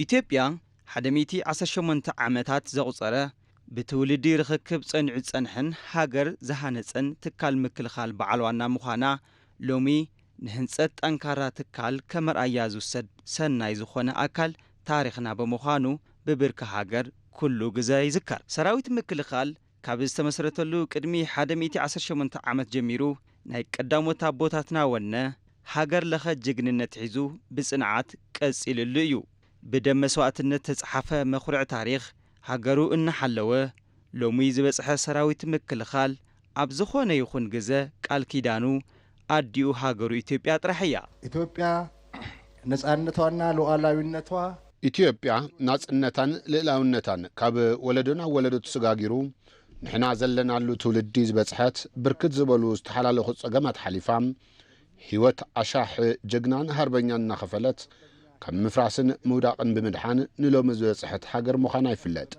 ኢትዮጵያ ሓደ ሚእቲ ዓሰርተ ሸሞንተ ዓመታት ዘቑጸረ ብትውልዲ ርኽክብ ጸኒዑ ዝጸንሐን ሃገር ዝሃነጸን ትካል ምክልኻል በዓል ዋና ምዃና ሎሚ ንህንጸት ጠንካራ ትካል ከም ኣርኣያ ዝውሰድ ሰናይ ዝኾነ ኣካል ታሪኽና ብምዃኑ ብብርኪ ሃገር ኩሉ ግዘ ይዝከር። ሰራዊት ምክልኻል ካብ ዝተመስረተሉ ቅድሚ ሓደ ሚእቲ ዓሰርተ ሸሞንተ ዓመት ጀሚሩ ናይ ቀዳሞት ኣቦታትና ወነ ሃገር ለኸ ጅግንነት ሒዙ ብጽንዓት ቀጺልሉ እዩ። ብደም መስዋእትነት ተጻሓፈ መኹርዕ ታሪኽ ሃገሩ እናሓለወ ሎሚ ዝበጽሐ ሰራዊት ምክልኻል ኣብ ዝኾነ ይኹን ግዘ ቃል ኪዳኑ ኣዲኡ ሃገሩ ኢትዮጵያ ጥራሕ እያ። ኢትዮጵያ ነጻነቷና ሉዓላዊነቷ ኢትዮጵያ ናጽነታን ልእላውነታን ካብ ወለዶ ናብ ወለዶ ተሰጋጊሩ ንሕና ዘለናሉ ትውልዲ ዝበጽሐት ብርክት ዝበሉ ዝተሓላለኹ ጸገማት ሓሊፋ ህይወት ኣሻሕ ጀግናን ሃርበኛን እናኸፈለት ካብ ምፍራስን ምውዳቕን ብምድሓን ንሎሚ ዝበጽሐት ሃገር ምዃና ይፍለጥ።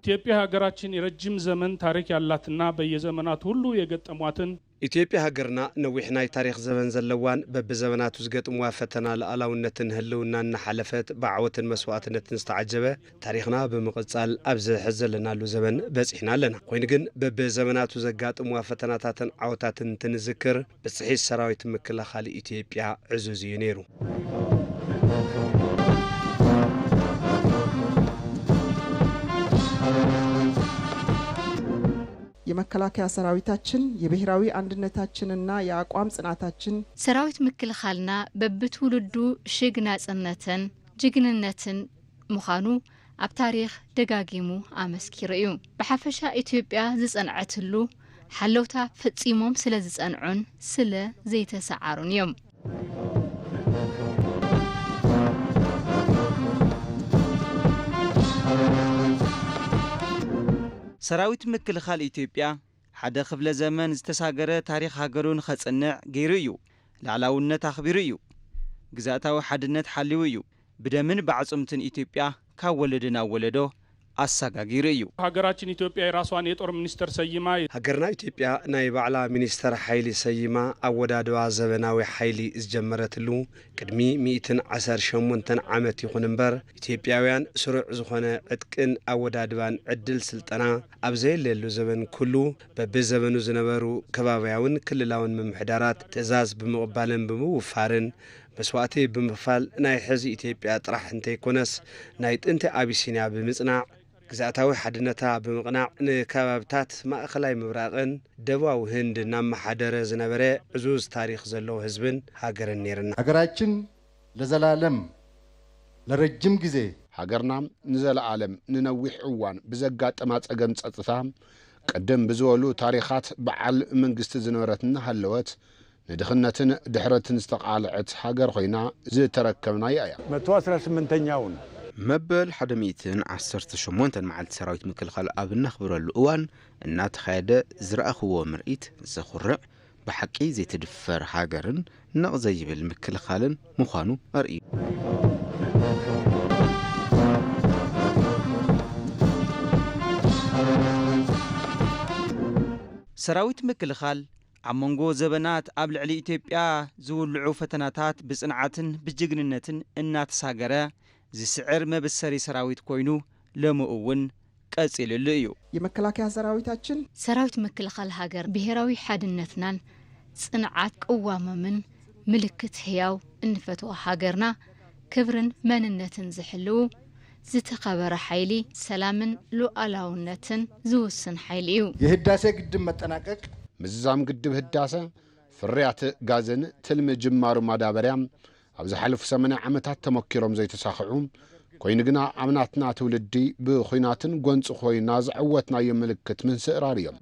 ኢትዮጵያ ሀገራችን የረጅም ዘመን ታሪክ ያላትና በየዘመናት ሁሉ የገጠሟትን ኢትዮጵያ ሀገርና ነዊሕ ናይ ታሪክ ዘበን ዘለዋን በብዘበናቱ ዝገጥምዋ ፈተና ለኣላውነትን ህልውናን እናሓለፈት ብዓወትን መስዋእትነትን ዝተዓጀበ ታሪክና ብምቕጻል ኣብዚ ሕዚ ዘለናሉ ዘበን በጺሕና ኣለና። ኮይኑ ግን በብዘበናቱ ዘጋጥምዋ ፈተናታትን ዓወታትን እንትንዝክር ብጽሒት ሰራዊት ምክልኻል ኢትዮጵያ ዕዙዝ እዩ ነይሩ። የመከላከያ ሰራዊታችን የብሔራዊ አንድነታችንና የአቋም ጽናታችን ሰራዊት ምክልኻልና በብትውልዱ ሽግ ናጽነትን ጅግንነትን ምዃኑ ኣብ ታሪኽ ደጋጊሙ ኣመስኪሩ እዩ። ብሓፈሻ ኢትዮጵያ ዝጸንዐትሉ ሓለውታ ፈጺሞም ስለ ዝጸንዑን ስለ ዘይተሰዓሩን እዮም። ሰራዊት ምክልኻል ኢትዮጵያ ሓደ ክፍለ ዘመን ዝተሳገረ ታሪኽ ሃገሩ ንኸጽንዕ ገይሩ እዩ። ላዕላውነት ኣኽቢሩ እዩ። ግዝኣታዊ ሓድነት ሓልዩ እዩ። ብደምን ባዕጽምትን ኢትዮጵያ ካብ ወለዶ ናብ ወለዶ ኣሰጋጊሩ እዩ። ሀገራችን ኢትዮጵያ የራሷን የጦር ሚኒስተር ሰይማ። ሀገርና ኢትዮጵያ ናይ ባዕላ ሚኒስተር ሓይሊ ሰይማ ኣወዳድባ ዘበናዊ ሓይሊ ዝጀመረትሉ ቅድሚ ሚእትን ዓሰርተ ሸሞንተን ዓመት ይኹን እምበር ኢትዮጵያውያን ስሩዕ ዝኾነ ዕጥቅን ኣወዳድባን ዕድል ስልጠና ኣብ ዘየለየሉ ዘበን ኩሉ በብዘበኑ ዝነበሩ ከባብያውን ክልላውን ምምሕዳራት ትእዛዝ ብምቕባልን ብምውፋርን መስዋእቲ ብምኽፋል ናይ ሕዚ ኢትዮጵያ ጥራሕ እንተይኮነስ ናይ ጥንቲ ኣቢሲንያ ብምጽናዕ ግዝኣታዊ ሓድነታ ብምቕናዕ ንከባብታት ማእኸላይ ምብራቕን ደቡባዊ ህንድ እናመሓደረ ዝነበረ ዕዙዝ ታሪኽ ዘለዎ ህዝብን ሃገርን ነይርና። ሀገራችን ለዘላለም ለረጅም ጊዜ ሃገርና ንዘለዓለም ንነዊሕ እዋን ብዘጋጠማ ጸገም ጸጥታ ቅድም ብዝበሉ ታሪኻት በዓል መንግስቲ ዝነበረት እናሃለወት ንድኽነትን ድሕረትን ዝተቓልዐት ሃገር ኮይና ዝተረከብናያ እያ። መቶ ኣስራ ስምንተኛውን መበል ሓደ ሚእትን ዓሰርተ ሸሞንተን መዓልቲ ሰራዊት ምክልኻል ኣብ እነኽብረሉ እዋን እናተኻየደ ዝረኣኽዎ ምርኢት ዘኹርዕ ብሓቂ ዘይትድፈር ሃገርን ነቕ ዘይብል ምክልኻልን ምዃኑ ኣርእዩ። ሰራዊት ምክልኻል ኣብ መንጎ ዘበናት ኣብ ልዕሊ ኢትዮጵያ ዝውልዑ ፈተናታት ብጽንዓትን ብጅግንነትን እናተሳገረ ዝስዕር መብሰሪ ሰራዊት ኮይኑ ሎሚ እውን ቀጺልሉ እዩ። የመከላከያ ሰራዊታችን ሰራዊት ምክልኻል ሃገር ብሄራዊ ሓድነትናን ጽንዓት ቅዋሞምን ምልክት ህያው እንፈትዋ ሃገርና ክብርን መንነትን ዝሕልው ዝተኸበረ ሓይሊ ሰላምን ሉዓላውነትን ዝውስን ሓይሊ እዩ። የህዳሴ ግድብ መጠናቀቅ ምዝዛም ግድብ ህዳሰ ፍርያት ጋዝን ትልሚ ጅማሩ ማዳበርያ ኣብ ዝሓለፉ ሰማንያ ዓመታት ተመኪሮም ዘይተሳኽዑ ኮይኑ ግና ኣብ ናትና ትውልዲ ብኹናትን ጎንፂ ኮይና ዘዐወትናዮ ምልክት ምንስእራር እዮም።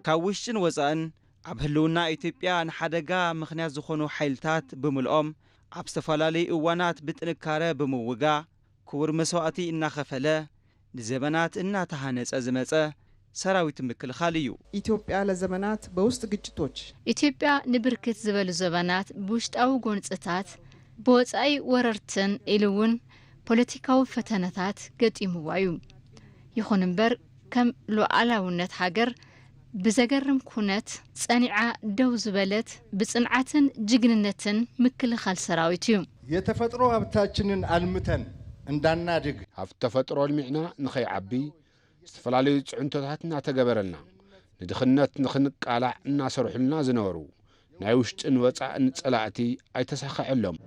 ካብ ውሽጥን ወፃእን ኣብ ህልውና ኢትዮጵያ ንሓደጋ ምኽንያት ዝኾኑ ሓይልታት ብምልኦም ኣብ ዝተፈላለዩ እዋናት ብጥንካረ ብምውጋ ክቡር መስዋእቲ እናኸፈለ ንዘበናት እናተሃነፀ ዝመፀ ሰራዊት ምክልኻል እዩ። ኢትዮጵያ ለዘመናት በውስጥ ግጭቶች ኢትዮጵያ ንብርክት ዝበሉ ዘበናት ብውሽጣዊ ጎንፅታት ብወፃኢ ወረርትን ኢሉ እውን ፖለቲካዊ ፈተነታት ገጢምዋ እዩ። ይኹን እምበር፣ ከም ሉዓላውነት ሃገር ብዘገርም ኩነት ጸኒዓ ደው ዝበለት፣ ብጽንዓትን ጅግንነትን ምክልኻል ሰራዊት እዩ። የተፈጥሮ ሀብታችንን አልምተን እንዳናድግ፣ ሃብቲ ተፈጥሮ ኣልሚዕና ንኸይዓቢ፣ ዝተፈላለዩ ጽዕንቶታት እናተገበረልና፣ ንድኽነት ንኽንቃላዕ እናሰርሑልና ዝነበሩ ናይ ውሽጥን ወጻእን ጸላእቲ ኣይተሳኸዐሎም።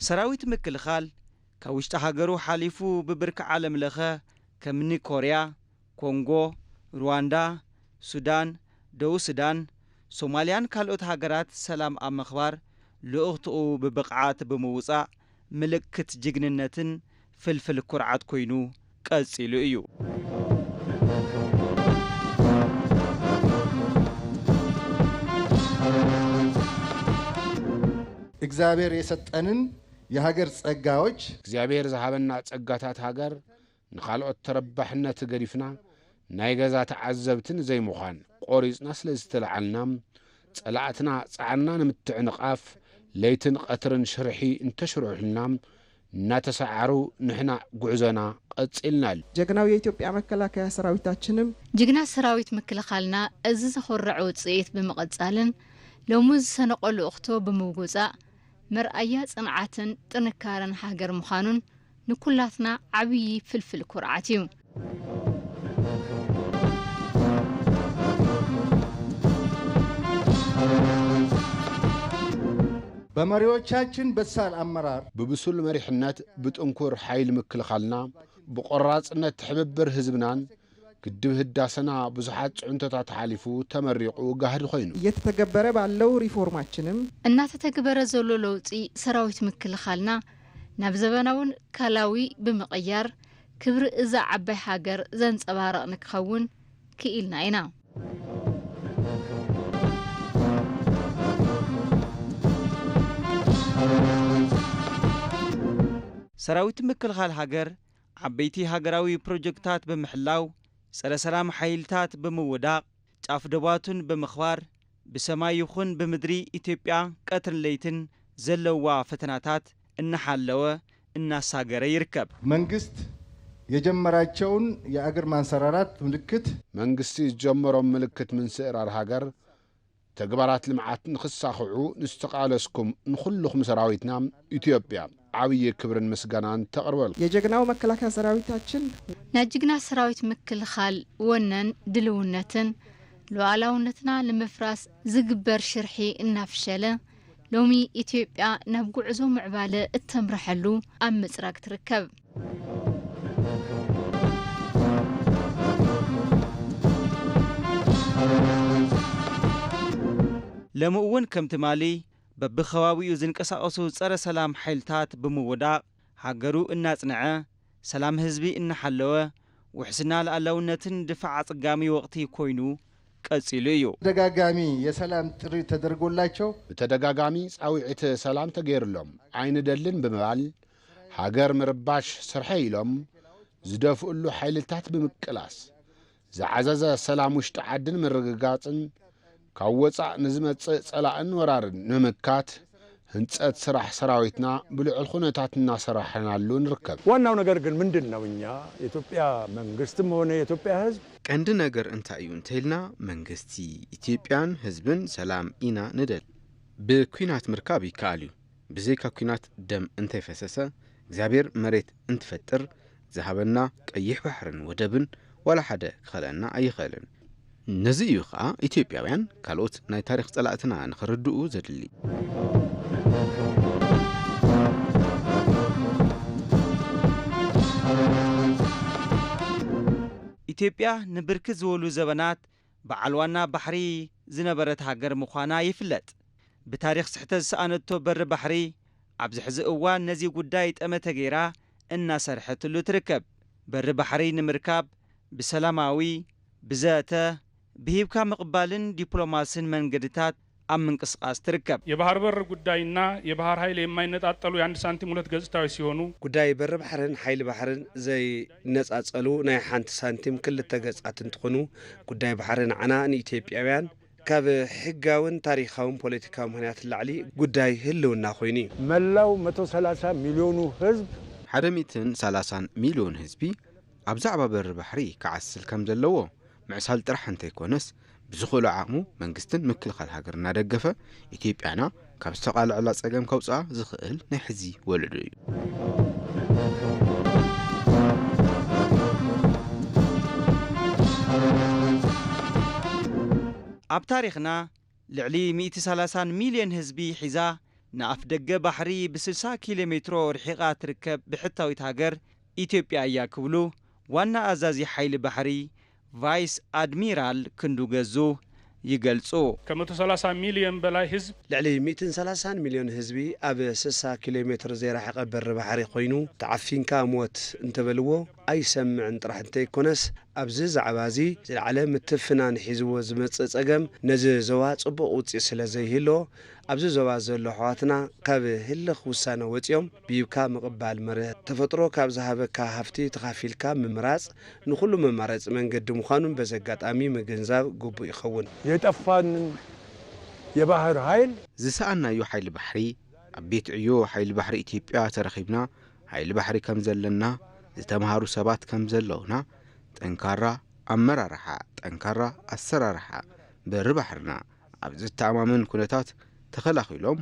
ሰራዊት ምክልኻል ካብ ውሽጢ ሃገሩ ሓሊፉ ብብርኪ ዓለም ለኸ ከምኒ ኮርያ፣ ኮንጎ፣ ሩዋንዳ፣ ሱዳን፣ ደቡብ ሱዳን፣ ሶማልያን ካልኦት ሃገራት ሰላም ኣብ ምኽባር ልኡኽትኡ ብብቕዓት ብምውጻእ ምልክት ጅግንነትን ፍልፍል ኩርዓት ኮይኑ ቀጺሉ እዩ። እግዚኣብሔር የሰጠንን የሀገር ጸጋዎች እግዚኣብሔር ዝሃበና ጸጋታት ሃገር ንኻልኦት ተረባሕነት ገዲፍና ናይ ገዛ ተዓዘብቲ ንዘይምዃን ቆሪጽና ስለ ዝተለዓልና፣ ጸላእትና ጻዕርና ንምትዕንቓፍ ለይትን ቐትርን ሽርሒ እንተሽርሑልና እናተሰዓሩ ንሕና ጉዕዞና ቀጺልና ኣሎ። ጀግናው የኢትዮጵያ መከላከያ ሰራዊታችንም ጅግና ሰራዊት ምክልኻልና እዚ ዘኾርዕ ውጽኢት ብምቕጻልን ሎሚ ዝሰነቖ ልእኽቶ ብምውጉጻእ መርኣያ ጽንዓትን ጥንካረን ሃገር ምዃኑን ንኩላትና ዓብዪ ፍልፍል ኩርዓት እዩ። በመሪዎቻችን በሳል አመራር ብብሱል መሪሕነት ብጥንኩር ሓይሊ ምክልኻልና ብቆራጽነት ትሕብብር ህዝብናን ግድብ ህዳሰና ብዙሓት ጽዕንቶታት ሓሊፉ ተመሪቑ ጋህዲ ኮይኑ። እየተተገበረ ባለው ሪፎርማችንም እናተተግበረ ዘሎ ለውጢ ሰራዊት ምክልኻልና ናብ ዘበናውን ካላዊ ብምቕያር ክብሪ እዛ ዓባይ ሃገር ዘንጸባረቕ ንክኸውን ክኢልና ኢና። ሰራዊት ምክልኻል ሃገር ዓበይቲ ሃገራዊ ፕሮጀክታት ብምሕላው፣ ጸረ ሰላም ሓይልታት ብምውዳቕ፣ ጫፍ ደባቱን ብምኽባር፣ ብሰማይ ይኹን ብምድሪ ኢትዮጵያ ቀትርን ለይትን ዘለዋ ፈተናታት እናሓለወ እናሳገረ ይርከብ። መንግስት የጀመራቸውን የአገር ማንሰራራት ምልክት መንግስቲ ዝጀመሮም ምልክት ምንስእራር ሃገር ተግባራት ልምዓት ንኽሳኽዑ ንዝተቓለስኩም ንኹልኹም ሰራዊትና ኢትዮጵያ ዓብዪ ክብርን ምስጋናን ተቕርበልኩም። የጀግናው መከላከያ ሰራዊታችን ናይ ጅግና ሰራዊት ምክልኻል ወነን ድልውነትን ሉዓላውነትና ንምፍራስ ዝግበር ሽርሒ እናፍሸለ ሎሚ ኢትዮጵያ ናብ ጉዕዞ ምዕባለ እተምርሐሉ ኣብ ምጽራግ ትርከብ። ሎሚ እውን ከም ትማሊ በብኸባቢኡ ዝንቀሳቐሱ ጸረ ሰላም ሓይልታት ብምውዳቕ ሃገሩ እናጽንዐ፣ ሰላም ህዝቢ እናሓለወ፣ ውሕስና ልኣላውነትን ድፋዕ ኣጸጋሚ ወቕቲ ኮይኑ ቀጺሉ እዩ። ተደጋጋሚ የሰላም ጥሪ ተደርጎላቸው ብተደጋጋሚ ጻውዒት ሰላም ተገይርሎም ኣይንደልን ብምባል ሃገር ምርባሽ ስርሐ ኢሎም ዝደፍእሉ ሓይልታት ብምቅላስ ዝዓዘዘ ሰላም ውሽጢ ዓድን ምርግጋጽን ካብ ወጻእ ንዝመጽእ ጸላእን ወራርን ንምምካት ህንጸት ስራሕ ሰራዊትና ብልዑል ኩነታት እናሰራሕናሉ ንርከብ። ዋናው ነገር ግን ምንድን ነው? እኛ የኢትዮጵያ መንግስትም ሆነ የኢትዮጵያ ህዝብ ቀንዲ ነገር እንታይ እዩ እንተኢልና መንግስቲ ኢትዮጵያን ህዝብን ሰላም ኢና ንደል። ብኲናት ምርካብ ይከኣል እዩ። ብዘይካ ኲናት ደም እንተይፈሰሰ እግዚኣብሔር መሬት እንትፈጥር ዝሃበና ቀይሕ ባሕርን ወደብን ዋላ ሓደ ክኸልአና ኣይኽእልን። ነዚ እዩ ኸኣ ኢትዮጵያውያን ካልኦት ናይ ታሪኽ ጸላእትና ንኽርድኡ ዘድሊ። ኢትዮጵያ ንብርክት ዝበሉ ዘበናት በዓል ዋና ባሕሪ ዝነበረት ሃገር ምዃና ይፍለጥ። ብታሪኽ ስሕተት ዝሰኣነቶ በሪ ባሕሪ ኣብዚ ሕዚ እዋን ነዚ ጉዳይ ጠመተ ገይራ እናሰርሐትሉ ትርከብ። በሪ ባሕሪ ንምርካብ ብሰላማዊ፣ ብዘተ፣ ብሂብካ ምቕባልን ዲፕሎማስን መንገድታት ኣብ ምንቅስቓስ ትርከብ። የባህር በር ጉዳይና የባህር ኃይል የማይነጣጠሉ የአንድ ሳንቲም ሁለት ገጽታዎች ሲሆኑ ጉዳይ በሪ ባሕርን ሓይሊ ባሕርን ዘይነጻጸሉ ናይ ሓንቲ ሳንቲም ክልተ ገጻት እንትኾኑ ጉዳይ ባሕሪ ንዓና ንኢትዮጵያውያን ካብ ሕጋውን ታሪኻውን ፖለቲካዊ ምኽንያት ንላዕሊ ጉዳይ ህልውና ኮይኑ እዩ። መላው መቶ ሰላሳ ሚሊዮኑ ህዝብ ሓደ ሚእትን ሰላሳን ሚሊዮን ህዝቢ ኣብ ዛዕባ በሪ ባሕሪ ክዓስል ከም ዘለዎ ምዕሳል ጥራሕ እንተይኮነስ፣ ብዝኽእሎ ዓቕሙ መንግስትን ምክልኻል ሃገር እናደገፈ፣ ኢትዮጵያና ካብ ዝተቓልዐላ ጸገም ከውጽኣ ዝኽእል ናይ ሕዚ ወለዶ እዩ። ኣብ ታሪኽና ልዕሊ ሚእቲ ሰላሳን ሚልዮን ህዝቢ ሒዛ ንኣፍ ደገ ባሕሪ ብ ስልሳ ኪሎ ሜትሮ ርሒቓ ትርከብ ብሕታዊት ሃገር ኢትዮጵያ እያ ክብሉ ዋና ኣዛዚ ሓይሊ ባሕሪ ቫይስ ኣድሚራል ክንዱ ገዙ ይገልጹ። ከመቶ ሰላሳ ሚልዮን በላይ ህዝብ ልዕሊ ሚእትን ሰላሳን ሚልዮን ህዝቢ ኣብ ስሳ ኪሎ ሜትር ዘይረሓቐ በሪ ባሕሪ ኮይኑ ተዓፊንካ ሞት እንተበልዎ ኣይሰምዕን ጥራሕ እንተይኮነስ ኣብዚ ዛዕባ እዚ ዝለዓለ ምትፍናን ሒዝዎ ዝመጽእ ጸገም ነዚ ዞባ ጽቡቕ ውጽእ ስለ ዘይህሎ ኣብዚ ዞባ ዘሎ ኣሕዋትና ካብ ህልኽ ውሳነ ወጺኦም ብሂብካ ምቕባል መርህ ተፈጥሮ ካብ ዝሃበካ ሃፍቲ ተኻፊልካ ምምራጽ ንኹሉ መማረጺ መንገዲ ምዃኑን በዚ ኣጋጣሚ ምግንዛብ ግቡእ ይኸውን። የጠፋንን የባህር ኃይል ዝሰኣናዮ ሓይሊ ባሕሪ ኣብ ቤት ዕዮ ሓይሊ ባሕሪ ኢትዮጵያ ተረኺብና ሓይሊ ባሕሪ ከም ዘለና ዝተምሃሩ ሰባት ከም ዘለውና ጠንካራ ኣመራርሓ ጠንካራ ኣሰራርሓ በሪ ባሕርና ኣብ ዘተኣማምን ኩነታት ተኸላኺሎም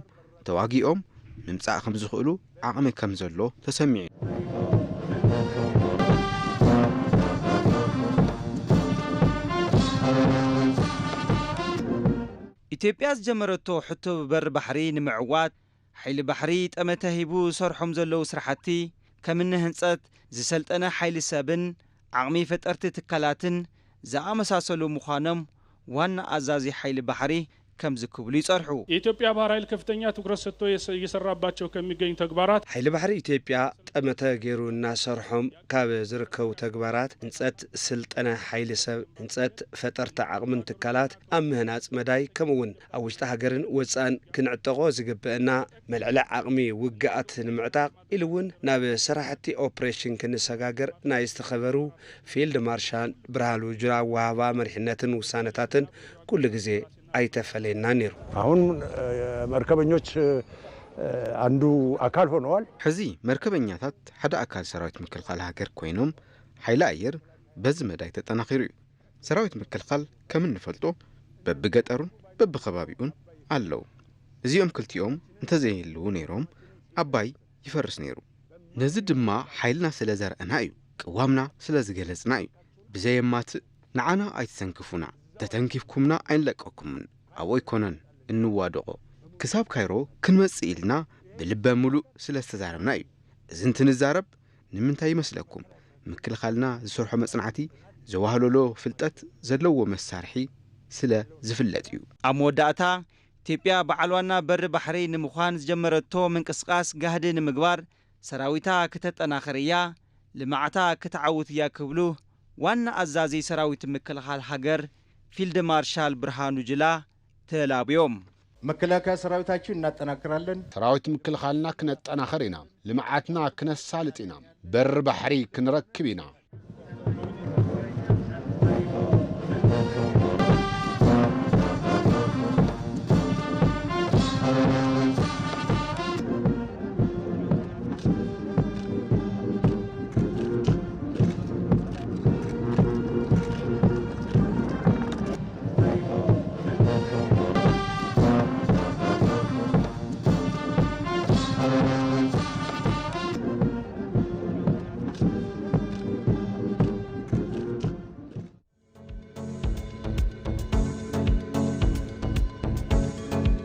ተዋጊኦም ምምጻእ ከም ዝኽእሉ ዓቕሚ ከም ዘሎ ተሰሚዑ። ኢትዮጵያ ዝጀመረቶ ሕቶ ብበሪ ባሕሪ ንምዕዋት ሓይሊ ባሕሪ ጠመተ ሂቡ ዝሰርሖም ዘለዉ ስራሕቲ ከምኒ ህንፀት ዝሰልጠነ ሓይሊ ሰብን ዓቕሚ ፈጠርቲ ትካላትን ዝኣመሳሰሉ ምዃኖም ዋና ኣዛዚ ሓይሊ ባሕሪ ከምዚ ክብሉ ይጸርሑ። የኢትዮጵያ ባህር ኃይል ከፍተኛ ትኩረት ሰጥቶ እየሰራባቸው ከሚገኙ ተግባራት ሓይሊ ባሕሪ ኢትዮጵያ ጠመተ ገይሩ እናሰርሖም ካብ ዝርከቡ ተግባራት ህንፀት ስልጠነ ሓይሊ ሰብ፣ ህንፀት ፈጠርቲ ዓቕምን ትካላት ኣብ ምህናፅ መዳይ ከምኡውን ኣብ ውሽጢ ሃገርን ወፃእን ክንዕጠቖ ዝግብእና መልዕሊ ዓቕሚ ውግኣት ንምዕጣቕ ኢሉ እውን ናብ ስራሕቲ ኦፕሬሽን ክንሰጋገር ናይ ዝተኸበሩ ፊልድ ማርሻል ብርሃኑ ጁላ ኣወሃህባ መሪሕነትን ውሳነታትን ኩሉ ግዜ ኣይተፈለየናን ነይሩ። አሁን መርከበኞች አንዱ አካል ሆነዋል። ሕዚ መርከበኛታት ሓደ ኣካል ሰራዊት ምክልኻል ሃገር ኮይኖም ሓይሊ ኣየር በዚ መዳይ ተጠናኺሩ እዩ። ሰራዊት ምክልኻል ከም እንፈልጦ በብገጠሩን በብኸባቢኡን ኣለዉ። እዚኦም ክልቲኦም እንተዘይህልዉ ነይሮም ኣባይ ይፈርስ ነይሩ። ነዚ ድማ ሓይልና ስለ ዘርአና እዩ፣ ቅዋምና ስለ ዝገለጽና እዩ። ብዘየማትእ ንዓና ኣይትተንክፉና፣ ተተንኪፍኩምና ኣይንለቀኩምን። ኣብኡ ኣይኮነን እንዋደቖ። ክሳብ ካይሮ ክንመጽእ ኢልና ብልበ ሙሉእ ስለ ዝተዛረብና እዩ። እዚ እንትንዛረብ ንምንታይ ይመስለኩም? ምክልኻልና ዝሰርሖ መጽናዕቲ ዘዋህለሎ ፍልጠት ዘለዎ መሳርሒ ስለ ዝፍለጥ እዩ። ኣብ መወዳእታ ኢትዮጵያ በዓል ዋና በሪ ባሕሪ ንምዃን ዝጀመረቶ ምንቅስቃስ ጋህዲ ንምግባር ሰራዊታ ክተጠናኽር እያ፣ ልምዓታ ክትዓውት እያ ክብሉ ዋና ኣዛዚ ሰራዊት ምክልኻል ሃገር ፊልድ ማርሻል ብርሃኑ ጅላ ተላብዮም። መከላከያ ሰራዊታችን እናጠናክራለን። ሰራዊት ምክልኻልና ክነጠናኽር ኢና። ልምዓትና ክነሳልጥ ኢና። በሪ ባሕሪ ክንረክብ ኢና።